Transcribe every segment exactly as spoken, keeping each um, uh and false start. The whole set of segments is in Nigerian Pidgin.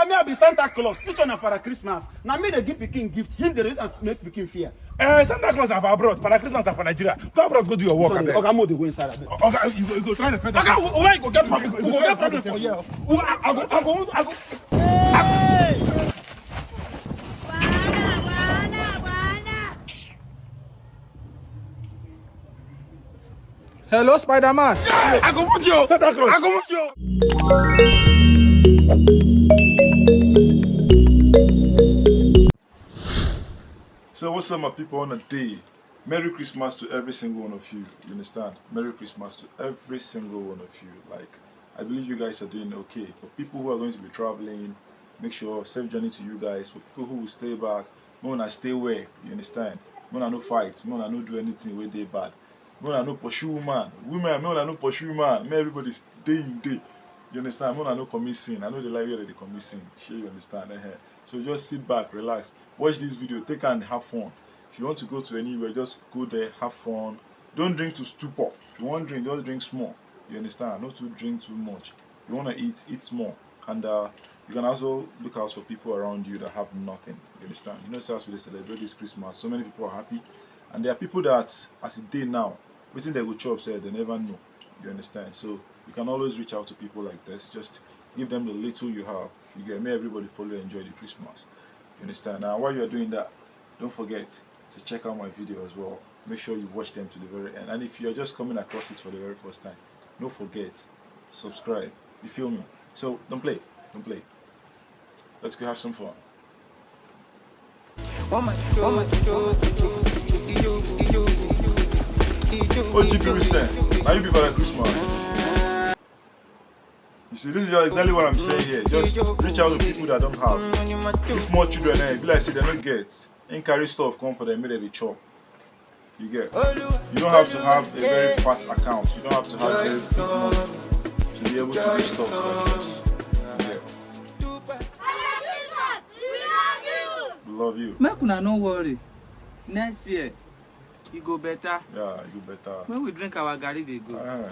Me, I be Santa Claus. This one na Father Christmas. Na me dey give pikin gift. Him dey raise and make pikin fear. Eh, Santa Claus na for abroad. Father Christmas na for Nigeria. Go abroad, go do your work, abeg. Oga, mo dey go inside, abeg. Oga, you go, you go try to find Oga, why you go get problem? You go get problem for here. I go, I go, I go. Hello, Spider-Man. I go put you. Santa Claus. I go put you. So what's up, my people, on a day? Merry Christmas to every single one of you. You understand? Merry Christmas to every single one of you. Like, I believe you guys are doing okay. For people who are going to be traveling, make sure safe journey to you guys. For people who will stay back, make una stay well. You understand? Make una no fight. Make una no do anything wey dey bad. Make una no pursue woman. Women, make una no pursue man. Make everybody stay in day. You understand? Make una no commit sin. I know the life where they commit sin. Sure, you understand? Eh, eh. So just sit back, relax, watch this video, take and have fun. If you want to go to anywhere, just go there, have fun. Don't drink to stupor. If you want drink, just drink small. You understand? Not to drink too much. You want to eat, eat small. And uh, you can also look out for people around you that have nothing. You understand? You know, so as we celebrate this Christmas, so many people are happy. And there are people that, as it day now, waiting they go chop, say they never know. You understand? So you can always reach out to people like this. Just give them the little you have. You get me? Everybody follow, enjoy the Christmas. You understand? Now, while you're doing that, don't forget to check out my video as well. Make sure you watch them to the very end. And if you're just coming across it for the very first time, don't forget, subscribe. You feel me? So don't play, don't play. Let's go have some fun. O G P Christian, now you be Father Christmas. You see, this is exactly what I'm saying here. Just reach out to people that don't have. These small children, eh, be like say they don't get. And carry stuff come for them, make they chop. You get. You don't have to have a very fat account. You don't have to have very big money to be able to do stuff like this. You get. We love you. Make una no worry. Next year, e go better. Yeah, e go better. When we drink our garri, dey go. Ah.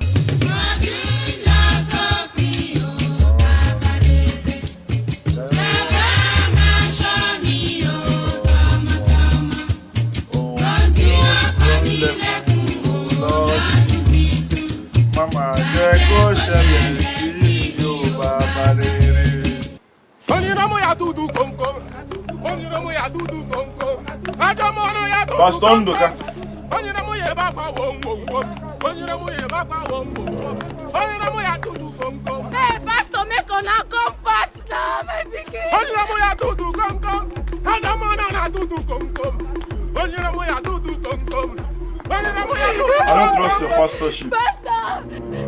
Mama, jẹ́ kó ṣẹlẹ̀ sí yóò bàbá rere. Onírọ́mú ya dúdú kòǹkò. Onírọ́mú ya dúdú kòǹkò. Ajọmọ ọ̀nà ya dúdú kòǹkò. Pastor Nduka. Onírọ́mú yẹn bá pa wò ń wò ń wò. Onírọ́mú yẹn bá pa wò ń wò ń wò. Onírọ́mú ya dúdú kòǹkò. Hey, Pastor, make una come fast now, my pikin. Onírọ́mú ya dúdú kòǹkò. Ajọmọ ọ̀nà ya dúdú kòǹkò. Onírọ́mú ya dúdú kòǹkò. Onírọ́mú ya dúdú kòǹkò. I don't trust your pastorship. Pastor,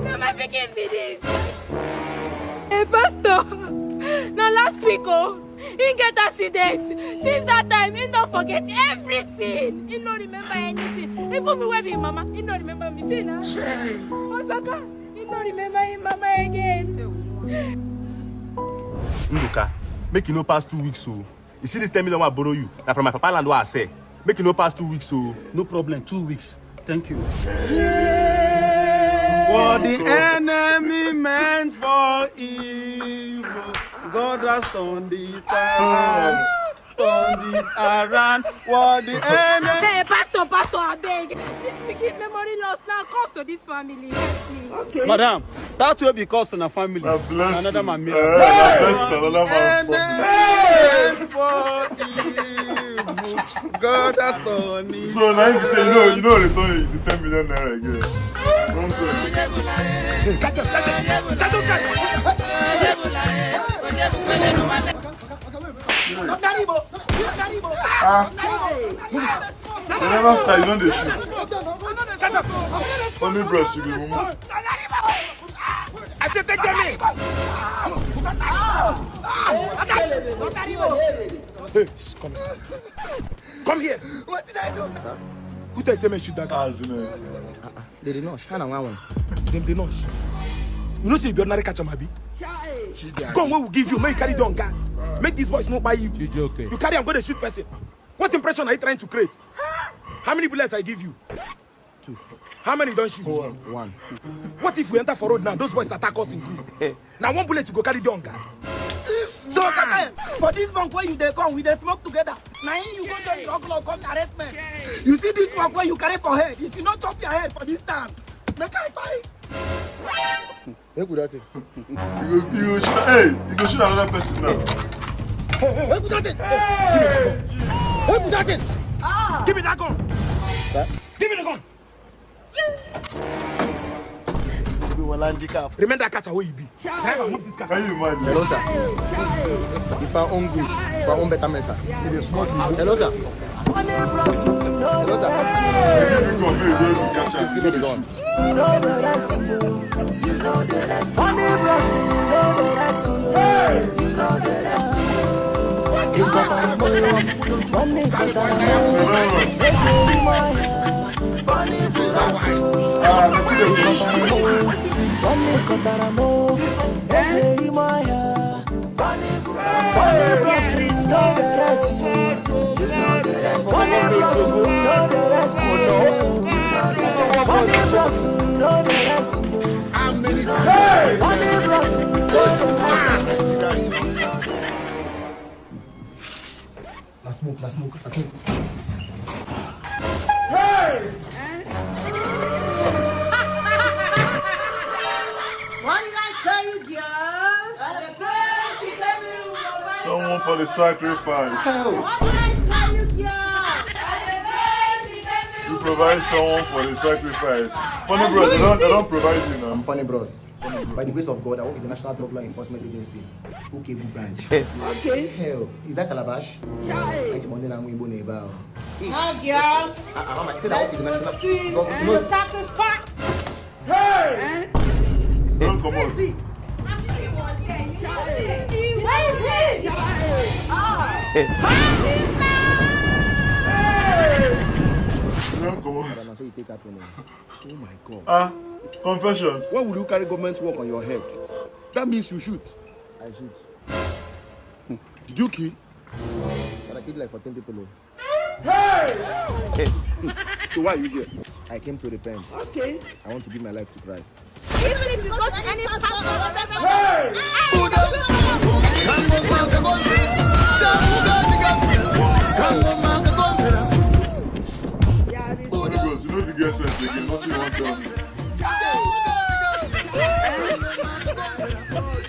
na my pikin be this. Hey, Pastor, na last week, oh, he get accident. Since that time, he don't forget everything. He no remember anything. Even me wey be him mama, he no remember me. See now. Osaka, he no remember him mama again. Nduka, make e no pass two weeks, so. You see this ten million wey I borrow you? Na from my papa land wey I sell. Make e no pass two weeks, so. No problem, two weeks. Thank you. What the enemy meant for evil, God has turned it around. Turn it around. What the enemy. Hey, Pastor, Pastor, abeg. This pikin memory loss now cost to this family. Help me. Okay. Madam, that will be cost to the family. Na blessing. Another man. Eh, na blessing to another man. Enemy for evil. God has done it. So now if you say you know, you know, return the ten million naira again. Don't say. Hey, catch up, catch up, catch up, catch up. Ah. You never start, you don't dey shoot. Only bros you be mumu. I say take them in. Hey, come here. Come here. What did I do? Sir? Who tell you say make shoot that guy? As in, eh. They dey nosh. Kind of one one. Dem dey nosh. You know say you be ordinary catch am, abi? Come, wey we give you, make you carry the on guard. Make these boys no buy you. You joke, eh? You carry am go dey shoot person. What impression are you trying to create? How many bullets I give you? Two. How many you don shoot? One. One. What if we enter for road now? Those boys attack us in group. Now one bullet you go carry the on guard. So, Kaka, for this month wey you dey come, we dey smoke together. Na him you go join the okolo come arrest me. You see this work wey you carry for head. If you no chop your head for this town, make I fight. Make we that thing. You go, you go shoot, hey, you go shoot another person now. Hey, hey, hey, put that thing. Hey, give me that gun. Hey, put that thing. Give me that gun. Sir? Give me the gun. You be one handicap. Remember that cat where you be. Driver, move this car. Can you imagine? Hello, sir. It's for our own good, for our own betterment, sir. It is not good. Hello, sir. Hello, sir. Give me the gun. Funny bros, you know the rest, you know the rest. Funny bros, you know the rest, you know the rest. Funny bros, you know the rest, you know. Funny bros, you know the rest, you know. Na smoke, na smoke, na smoke. Hey! What did I tell you, girls? Someone for the sacrifice. What did I tell you, girls? You provide someone for the sacrifice. Funny bros, they don't, they don't provide you now. I'm Funny Bros. By the grace of God, I work with the National Drug Law Enforcement Agency, Ukegbu branch. Okay. Hell, is that Calabash? Chai. Right, money na Igbo neighbor. Ah, girls. Ah, ah, mama, I said I work with the National Drug Law. Sacrifice. Hey! Don't come out. Where is he? Where is he? Ah. Don't come out. Madam, I say you take that one. Oh my God. Ah, confession. Why would you carry government work on your head? That means you shoot. I shoot. Did you kill? But I killed like fourteen people. Oh. Hey! So why are you here? I came to repent. Okay. I want to give my life to Christ. Even if you go to any pastor or reverend, hey! Holy Ghost, you know the girl sense again, nothing you want tell me.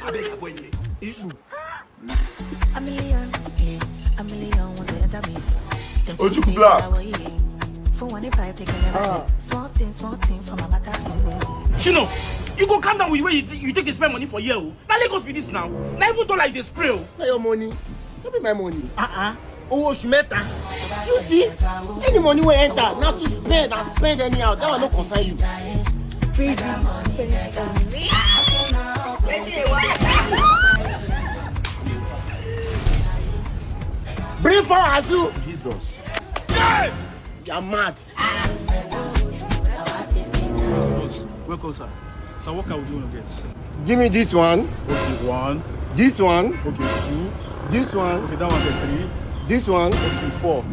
Abeg avoid me. Igbo. A million, yeah, a million want to enter me. Dem Oju say Black. Flower, yeah. For one five, take eleven. Ah. Small thing, small thing for my matter. Shino, you go calm down with the way you, you take dey spend money for here o. Na Lagos be this now. Na even dollar you dey spray o. Na your money. No be my money. Uh-uh. Owó oṣù mẹ́ta. You see, any money wey enter, na to spend and spend anyhow. That one no concern you. Baby, spend on me. Bring for Azu. Jesus. You're mad. Welcome, sir. Sir, what car would you want to get? Give me this one. Okay, one. This one. Okay, two. This one. Okay, that one get three. This one. Okay, four.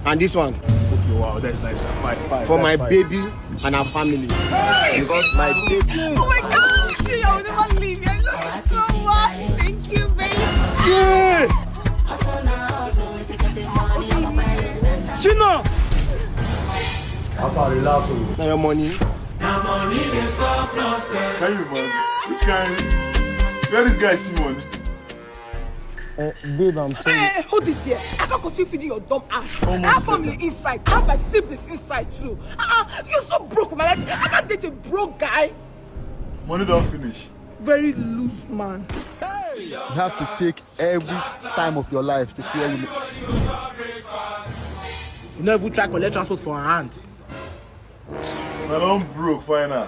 And this one. Okay, wow, that's nice, sir. Five, five. For my baby and her family. Because my baby. Oh my God, I will never leave you. I love you so much. Thank you, baby. Yeah. Shino! How far, relax o. Na your money. Na money dey stop nonsense. Tell you, man. Which kind? Where this guy see money? Eh, babe, I'm sorry. Eh, hold it there. I can't continue feeding your dumb ass. Oh, I have family inside. I have my siblings inside too. Uh-uh. You're so broke, man. I can't date a broke guy. Money don't finish. Very loose man. You have to take every time of your life to fear you. You never try collect transport for her hand. I don't broke final.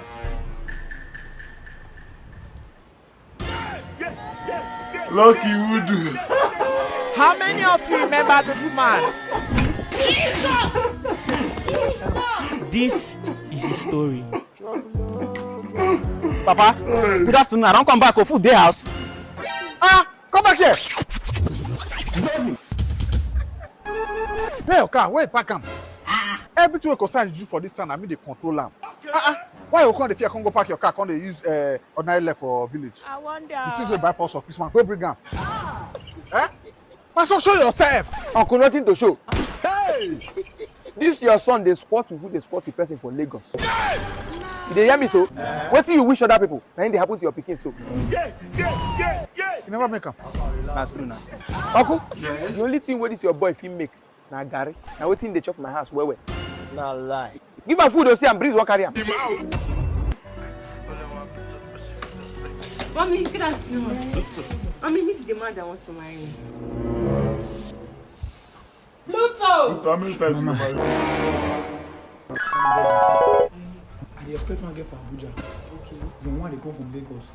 Lucky Wudu. How many of you remember this man? Jesus! Jesus! This is his story. Papa, good afternoon. I don't come back. Oh, food dey house. Ah, come back here. Hey, Oka, where you park am? Everything wey concern you for this town, I mean they control am. Ah, ah. Why you come dey fear, come go park your car, come dey use uh, ordinary leg for village? I wonder. The things we buy for us for Christmas, go bring am. Eh? My son, show yourself. Uncle, nothing to show. Hey! This your son dey squat with who dey squat with person for Lagos. You dey hear me so? Wetin you wish other people, na im dey happen to your pikin so. You never make am. Na true na. Uncle, the only thing wey this your boy fit make na garri. Na wetin dey chop my house well well. Na lie. Give am food o, see am, breeze wan carry am. Mommy, good afternoon. Mommy, meet the man that wants to marry me. Pluto! How many times you go marry? I dey expect my girl for Abuja. Okay. The one dey come from Lagos.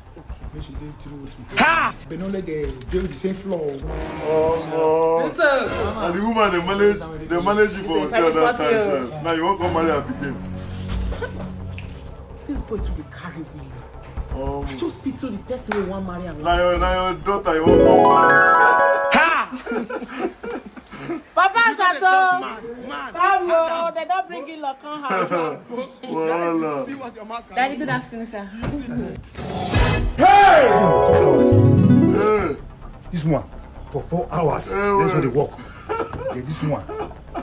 Make she dey three oh two. Ha! But no let the dey with the same floor. Oh, oh. And the woman dey manage, dey manage you for hotel that time. Sef. Now you wan come marry her pikin. This boy too dey carry me. Oh. I just pity the person wey wan marry am Na last your, time. Na your daughter you wan come marry. Papa Sato! Come on, they don't bring you luck on house. Wahala. Daddy, good afternoon, sir. Hey! Two hours. Hey. This one for four hours. Eh, That's well. Not the work. Yeah, this one.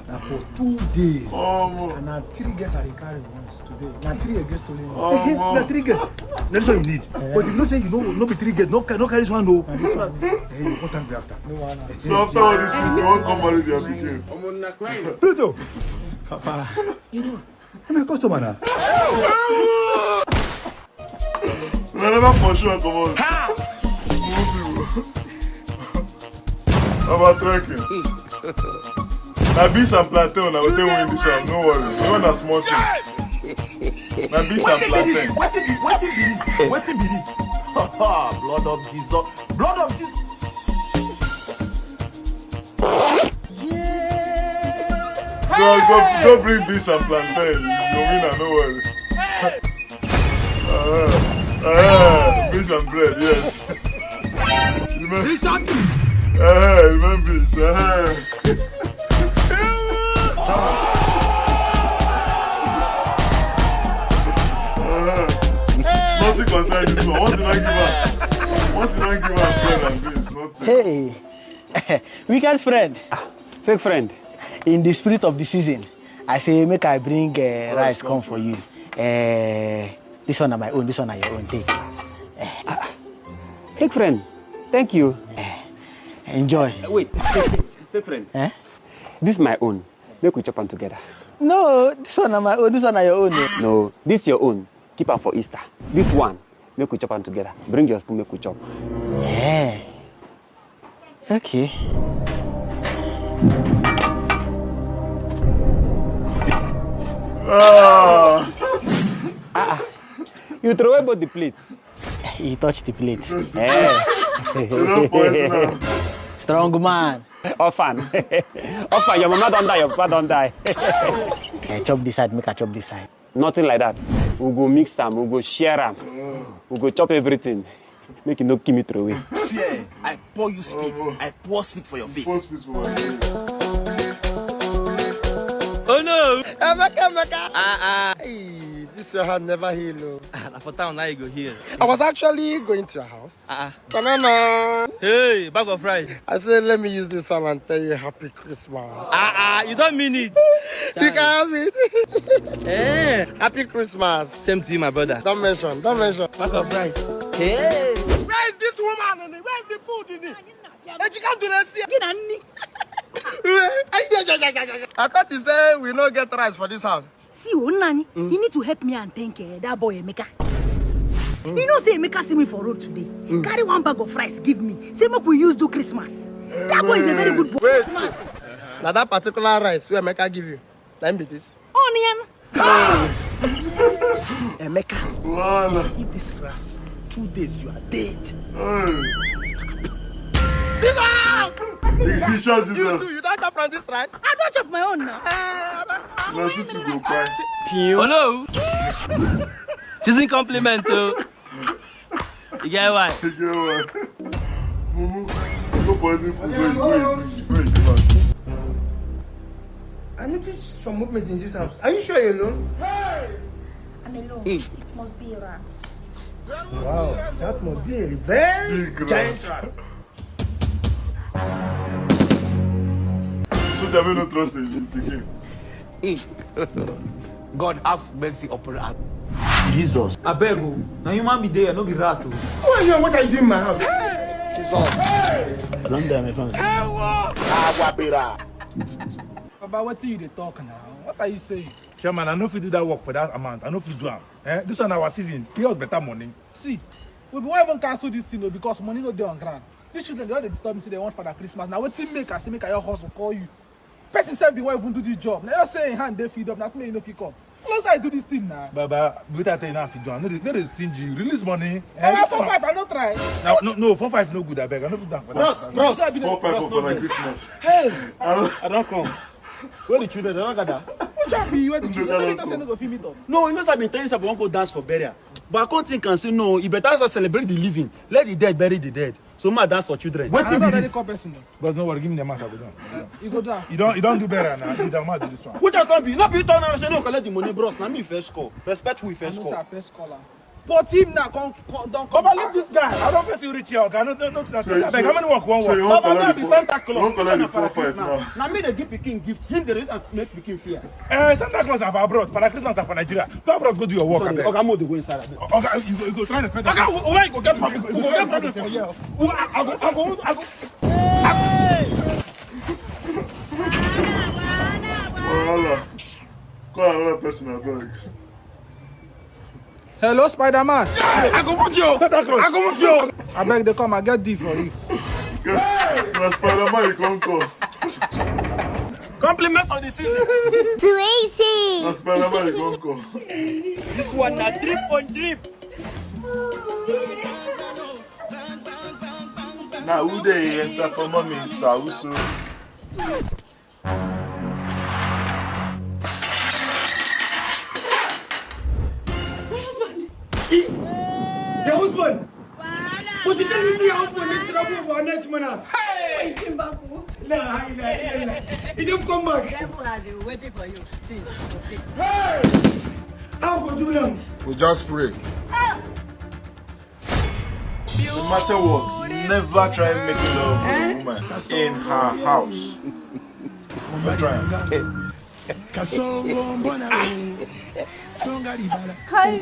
Na for two days. Omo. And na three girls I dey carry once today. Na three girls stolen. Omo. Na three girls. Na this one you need. But if you know say you no no be three girls, no ca- no carry this one o. Na this one. Eh, you go thank me after. No one. So after all this thing, you wan come marry their pikin. Pluto. Papa. You know. I'm a customer now. Una never pursue am comot. About trekking. Na beans and plantain una go take win this one, no worry. You want a small thing. Na beans and plantain. Wetin be this? Wetin be this? Blood of Jesus. Blood of Jesus. Go, go, go bring beans and plantain. You go win am, no worry. Uh, uh, beans and bread, yes. You know, uh, you know beans. Uh. Uh, nothing concern this one. Once you don't give up, once you don't give up, bread and beans, nothing. Hey, wicked friend. Fake friend. In the spirit of the season, I say make I bring uh, rice come for you. Uh, this one na my own, this one na your own. Take. Uh, fake friend, thank you. Uh, enjoy. Wait, fake friend. Eh? This my own. Make we chop am together. No, this one na my own, this one na your own. Oh. No, this your own. Keep am for Easter. This one, make we chop am together. Bring your spoon, make we chop. Yeah. Okay. Ah. Ah, ah. You throw away both the plate. He touched the plate. Eh. You don't poison am. Strong man. Orphan. Orphan, your mama don die, your papa don die. Eh, chop this side, make I chop this side. Nothing like that. We go mix am, we go share am, we go chop everything. Make you no kill me throw away. Fear, I pour you spit. I pour spit for your face. Post this one. Oh no! Emeka, Emeka. Ah, ah. Hey, this your hand never heal. Oh. Na for town now you go heal. I was actually going to your house. Ah, Ta-na-na. Hey, bag of rice. I said, let me use this one and tell you happy Christmas. Ah, ah, you don't mean it. You can have it. Eh. Happy Christmas. Same to you, my brother. Don't mention, don't mention. Bag of rice. Hey. Where is this woman? Where is the food in it? Ejika Ndulesi. I thought you say we no get rice for this house. See, oh, Nani, you need to help me and thank uh, that boy Emeka. You know, say Emeka see me for road today. Carry one bag of rice, give me. Say, make we use do Christmas. That boy is a very good boy. Wait. Christmas. Now that particular rice where Emeka give you, let me this. Oh, Nian. Emeka, Wahala. Eat this rice. Two days, you are dead. Hey. This one! He, he shot You Jesus. too, you don't come from this rice? I don't chop my own now. Na two two go kpai. Oh no! Season compliment o. You get why? You get why? Mumu, go poison food wey you wey you wey you give am. I noticed some movement in this house. Are you sure you're alone? Hey! I'm alone. It must be a rat. Wow, that must be a very giant rat. So they will not trust in the game. God have mercy upon us. Jesus. Abeg o, na human be there, no be rat o. Who are you and what are you doing in my house? Jesus. I don't die, my friend. Awabira. Baba, wetin you dey talk now? What are you saying? Chairman, I no fit do that work for that amount. I no fit do am. Eh? This one our season. Pay us better money. See, we bin wan even cancel this thing o, because money no dey on ground. These children, they don dey disturb me say they want Father Christmas. Na wetin make I say make I just hustle call you. Person sef bin wan even do this job. Na just say him hand dey feed up, na wetin make you no fit come. Close eye do this thing na. Baba, wetin I tell you now, I fit do am. No dey, no dey stingy. Release money. Eh, four five, I no try. No, no, no, four five no good, abeg. I no fit do am for that. Bros, bros. Four five for Father Christmas. Hey, I don come. Where the children? They don't gather. Which one be where the children? Tell me say no go fit meet up. No, you know, say I been tell you say I wan go dance for burial. But I come think and say, no, you better as I celebrate the living, let the dead bury the dead. So ma dance for children. Wetin be this? Call person o. But no worry, give me the amount, I go down. You go down. You don, you don do better now. Leave the amount, do this one. Which I come be? No be you turn around say no collect the money, bros. Na me first call. Respect who you first call. I know say I first call am. But him now come, come, don come. Baba, leave this guy. I don first you reach here, oga. No, no, no, no. Abeg, how many work wan work? Baba, me be Santa Claus. This one na Father Christmas. Na me dey give pikin gift. Him dey raise and make pikin fear. Eh, Santa Claus na for abroad. Father Christmas na for Nigeria. Go abroad, go do your work, abeg. Oga, mo dey go inside, abeg. Oga, you go, you go try to find. Oga, why you go get problem? You go get problem for here. I go, I go, I go. Wahala. Call another person, abeg. Hello, Spider-Man. I go put you. Santa Claus. I go put you. Abeg, dey come. I get deal for you. Na Spider-Man you come call. Compliment of the season. Tracy. Na Spider-Man you come call. This one na drip on drip. Na who dey enter for mommy, sir? Who so? My husband! Your husband! But you tell me say your husband make trouble for night, man. Hey! He came back. La ilaha illallah. He don't come back. Devil has been waiting for you. Please, please. Hey! How go do now? We just pray. No matter what, never try making love with a woman in her house. Never try. Kasongo mbona we. Songa libala. Hi,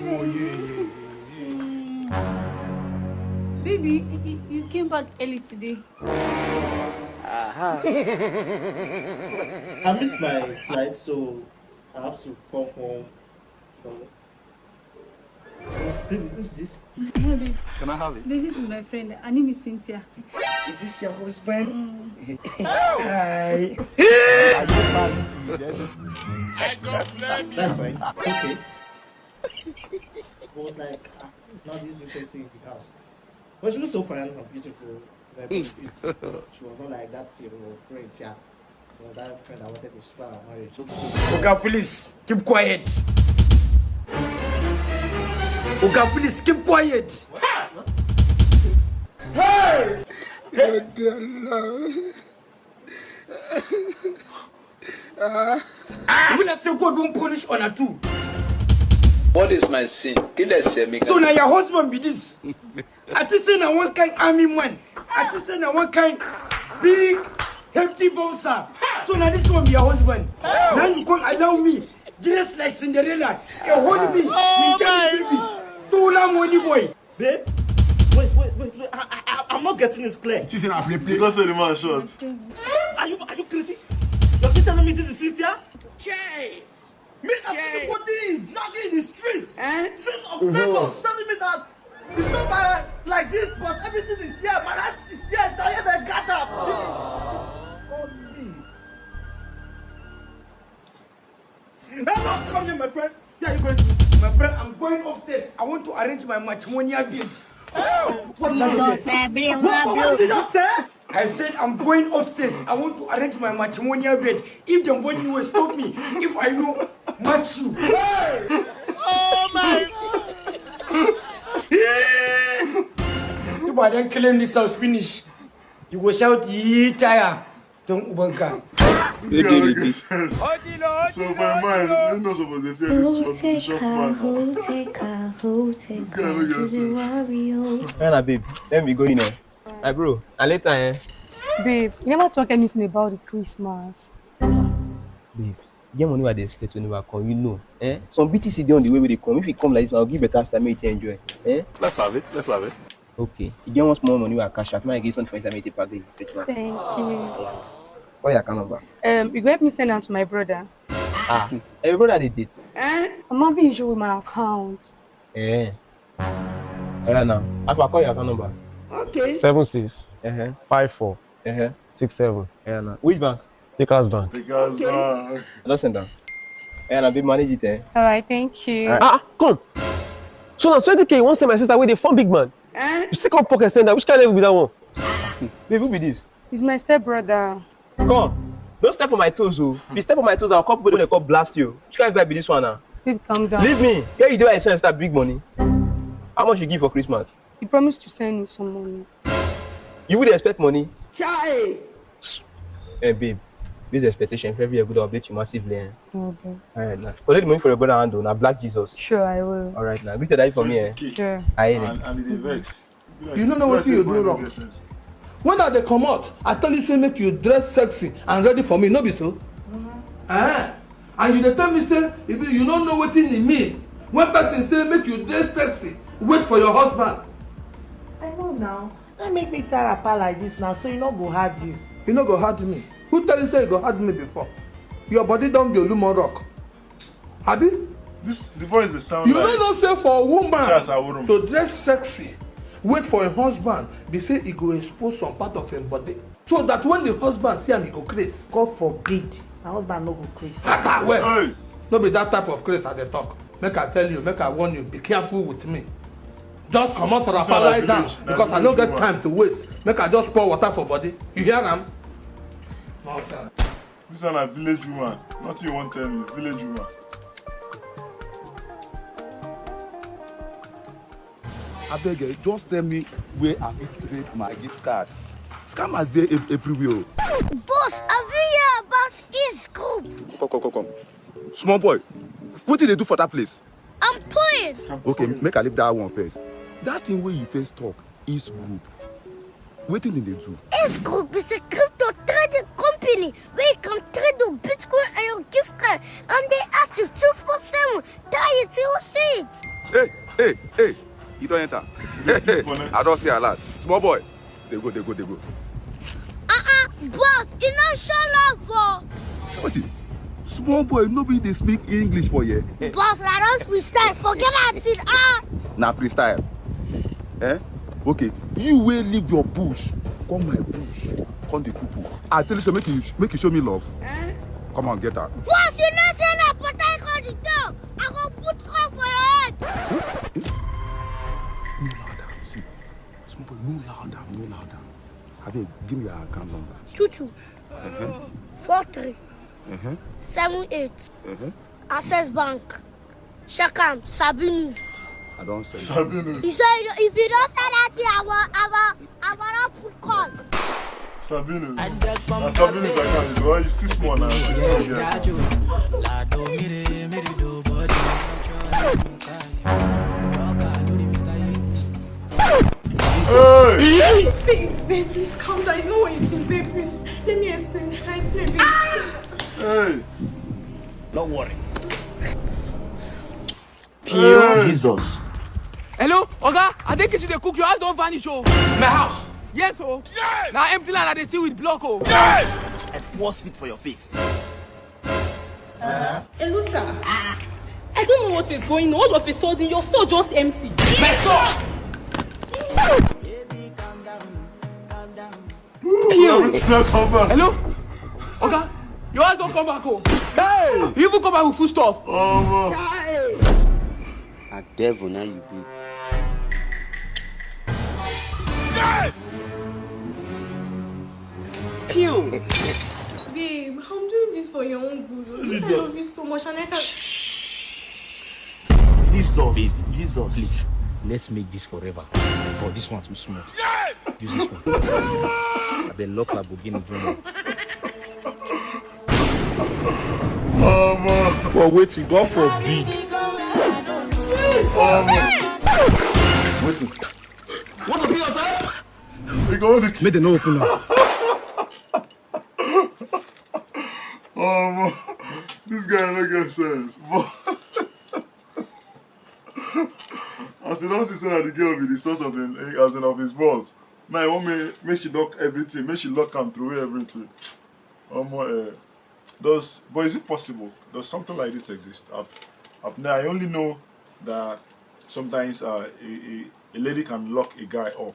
baby. Baby, you, you came back early today. I missed my flight, so I have to come home. So, baby, who's this? Hey, babe. Can I have it? Babe, this is my friend. Her name is Cynthia. Is this your husband? Hi. Are you married? That's fine. Okay. But like, ah, it's not this new person in the house. But she looks so fine and beautiful. Like, it's, she was not like that, your friend, yeah. You know, that friend I wanted to spoil our marriage. Oga, please, keep quiet. Oga, please, keep quiet. What? Hey! Hey, dear Lord. Ah. Una say God won't punish una too. What is my sin? Kí lẹ̀ṣẹ̀ mi gan? So na your husband be this? I think say na one kind army man. I think say na one kind big hefty bouncer. So na this one be your husband. Now you come allow me dress like Cinderella. You hold me. You carry baby. Tola money boy. Babe, wait, wait, wait, wait. I, I, I, I'm not getting it clear. She say na play play. Because say the man short. Are you, are you crazy? You're still telling me this is Cynthia? Jay! Me, I think what is dragging in the streets. Eh? Streets of Lagos telling me that it's not by like this, but everything is here. My life is here. It's here. They gather. Hello, come here, my friend. Where are you going to? My friend, I'm going upstairs. I want to arrange my matrimonial bed. What did you say? What, what did you just say? I said I'm going upstairs. I want to arrange my matrimonial bed. If dem born you, stop me. If I know, match you. Oh my God. If I don't claim this house finish, you go shout, "Yee, tire." Don ubanka. This guy no get sense. So for my mind, you no suppose dey fear this short, this short man. Who take her? Who take her? This guy no get sense. Fine, babe. Let me go in, eh. My bro, na later, eh? Babe, you never talk anything about the Christmas. Babe, you get money wey I dey expect wey never come, you know. Eh? Some B T C dey on the way wey dey come. If e come like this, I'll give better style make you enjoy. Eh? Let's have it. Let's have it. Okay. You get one small money wey I cash out. Make I give something for inside make you take package the Christmas. Thank you. What your account number? Um, you go help me send am to my brother. Ah, every brother dey date. Eh? I'm having issue with my account. Eh. Oya now. As I call your account number. Okay. Seven six, uh-huh, five four, uh-huh, six seven. Oya now. Which bank? Lakers Bank. Lakers Bank. I don send am. Oya now, babe, manage it, eh? All right, thank you. All right. Ah, ah, come. So now twenty K you wan send my sister wey dey form big man? Eh? You still come pocket send am. Which kind level be that one? Babe, who be this? He's my stepbrother. Come, don't step on my toes, oh. If you step on my toes, I'll call people wey dey come blast you. Which kind vibe be this one now? Babe, calm down. Leave me. Yeah, you do I send start big money. How much you give for Christmas? You promised to send me some money. You would expect money? Chai! Eh, babe, this expectation, if every year good, I'll update you massively, eh? Okay. All right, now. Collect the money for your brother hand, oh, na Black Jesus. Sure, I will. All right, now. Greet your daddy for me, eh? Sure. I hear him. And, and e dey vex. You no know wetin you do wrong. When I dey comot, I tell you say make you dress sexy and ready for me, no be so? Eh? And you dey tell me say you be, you no know wetin e mean when person say make you dress sexy, wait for your husband. I know now. Na make me tie wrapper like this now, so e no go hard you. E no go hard me. Who tell you say e go hard me before? Your body don be Olumo rock. Abi? This, the voice dey sound. You like no know say for a woman Charles Aworum to dress sexy, wait for a husband, be say e go expose some part of him body, so that when the husband see am, e go craze. God forbid, my husband no go craze. Scatter well. Hey. No be that type of craze I dey talk. Make I tell you, make I warn you, be careful with me. Just comot wrapper, lie down, because I no get time to waste. Make I just pour water for body. You hear am? Nonsense. This one na village woman. Nothing you wan tell me, village woman. Abeg, eh, just tell me where I fit trade my gift card. Scammers dey ev-, everywhere. Boss, have you hear about East Group? Come, come, come, come. Small boy, wetin dey do for that place? I'm playing. Okay, make I leave that one first. That thing wey you first talk, East Group. Wetin dem dey do? East Group is a crypto trading company where you can trade your Bitcoin and your gift card, and they active two four seven. Try it, you will see it. Hey, hey, hey, you don enter. I don see alert. Small boy, dey go, dey go, dey go. Uh-uh, boss, you no show love, oh. See wetin? Small boy, no be dey speak English for here. Boss, I don freestyle. Forget that thing. Ah. Na freestyle. Eh? Okay, you wey leave your bush, come my bush, come dey poo poo. I tell you say make you, make you show me love. Eh? Come on, get out. Boss, you know say na Port Harcourt you talk. I go put gun for your head. Eh? No louder. See, small boy, no louder, no louder. Abeg, give me your account number. Two two. Uh-huh. Four three. Uh-huh. Seven eight. Uh-huh. Access Bank. Check am, Sabinus. I don send. Sabinus. He say if you don send that thing, I will, I will, I will not put call. Sabinus. Na Sabinus account is why you still small now. Hey! Babe, babe, please calm down. It's not what you think, babe. Please, let me explain. Can I explain, babe? Hey! Don't worry. Hey! Jesus. Hello, Oga, I dey kitchen dey cook. Your house don vanish, oh. My house? Yes, oh. Yeah! Na empty land I dey see with block, oh. Yeah! I pour spit for your face. Hello, sir. I don't know what is going on. All of a sudden, your store just empty. My store! Baby, calm down, calm down. Hello? Oga, your house don come back, oh. Hey! You even come back with food stuff. Oh, na devil na you be. Pew! Babe, I'm doing this for your own good. I love you so much and I can't. Jesus. Babe, Jesus. Please, let's make this forever. But this one too small. Use this one. I been lock Lamborghini Junior. Oh, man. For waiting, God forbid. Oh, man. Waiting. What to be yourself? We go on the Make them no open up. Oh, man. This guy no get sense. But as you don see say na the girl be the source of him, as in of his wealth. Now he wan make, make she lock everything, make she lock and throw away everything. Omo, eh, does, but is it possible? Does something like this exist? I've, I've, I only know that sometimes uh, a, a, a lady can lock a guy up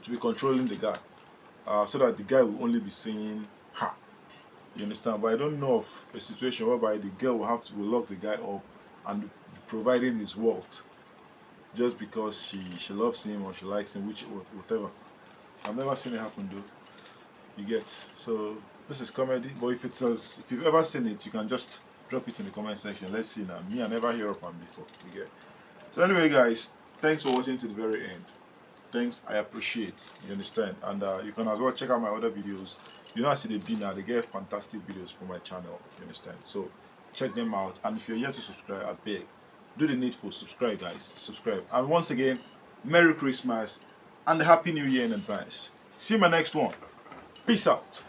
to be controlling the guy, uh, so that the guy will only be seeing her. You understand? But I don't know of a situation whereby the girl will have to, will lock the guy up and be providing his wealth just because she, she loves him or she likes him, which, whatever. I've never seen it happen though. You get? So this is comedy. But if it's as, if you've ever seen it, you can just drop it in the comment section. Let's see now. Me, I never hear of him before. You get? So anyway, guys, thanks for watching to the very end. Thanks, I appreciate. You understand? And uh, you can as well check out my other videos. You know, I see the be now. They get fantastic videos for my channel. You understand? So check them out. And if you're yet to subscribe, I beg, do the needful. Subscribe, guys. Subscribe. And once again, Merry Christmas and Happy New Year in advance. See you in my next one. Peace out.